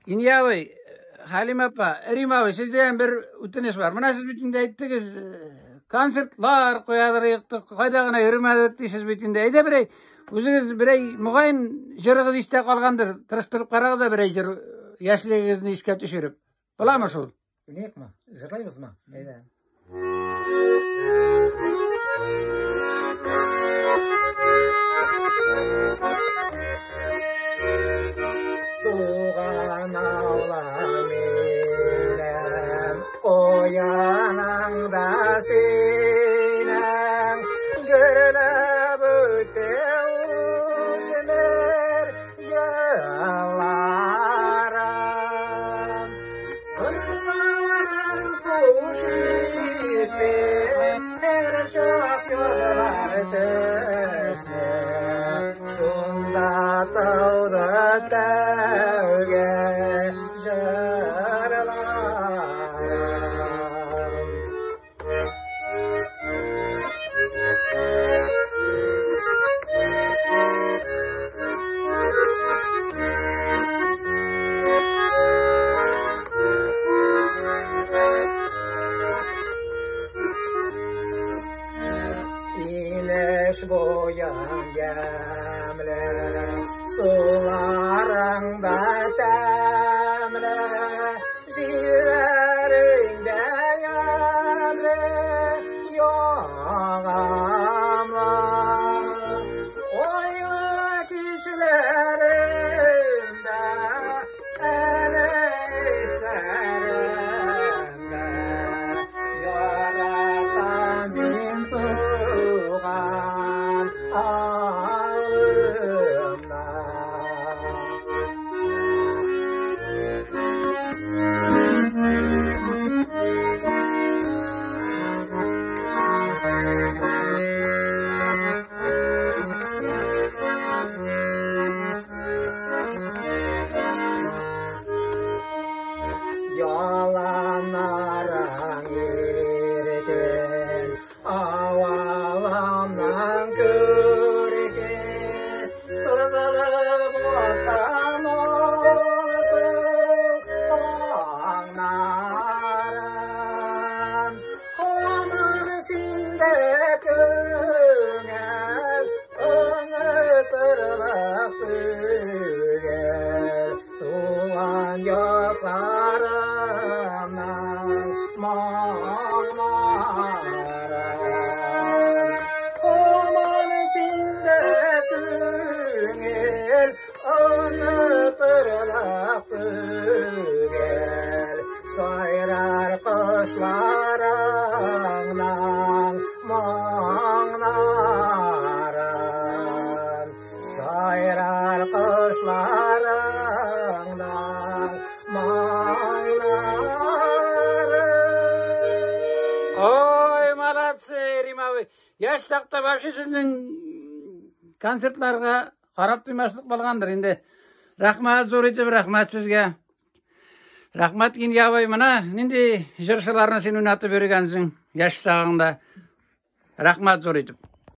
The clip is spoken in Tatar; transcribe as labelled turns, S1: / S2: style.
S1: Инья абый, Хәлим апа, Рим абый, сездән бер үтенеч бар. Менә сез бит инде әйттегез, концертлар куядыр идек, кайда гына йөрмәдек дисез бит инде. Әйдә берәй, үзегез берәй, мөгаен җырыгыз истә калгандыр. Тырыштырып карагыз да берәй җыр яшьлегегезне искә төшереп. Буламы шул?
S2: Уйныйкмы? Җырлайбызмы? Әйдә. Туган авылым минем, ояныңда синең, гөрләп үтә үсмер елларым. Кырларың хуш исле, һәрчак язлар төсле, шунда тауды тәүге җырларым. Инеш буең ямьле, суларың да тәмле, җилләрең дә ямьле, ягымлы. Айлы кичләремдә, әле исләремдә, яратам мин туган авылымны. Яланнарың иркен, авылымның күрке, сызылып аткан алсу таңнарым. Һаман синдә күңел, онытырлык түгел, туган якларымның моңнарын. Һаман синдә күңел, онытырлык түгел, сайрар кошларыңның моңнарын. Сайрар кошларыңның моңнарын.
S1: Ой, молодцы, Рим абый. Яшь чакта вообще сезнең концертларга карап туймаслык булгандыр инде. Рәхмәт зур итеп, рәхмәт сезгә. Рәхмәт, Кинья абый, менә нинди җырчыларны син уйнатып йөргәнсең яшь чагыңда. Рәхмәт зур итеп.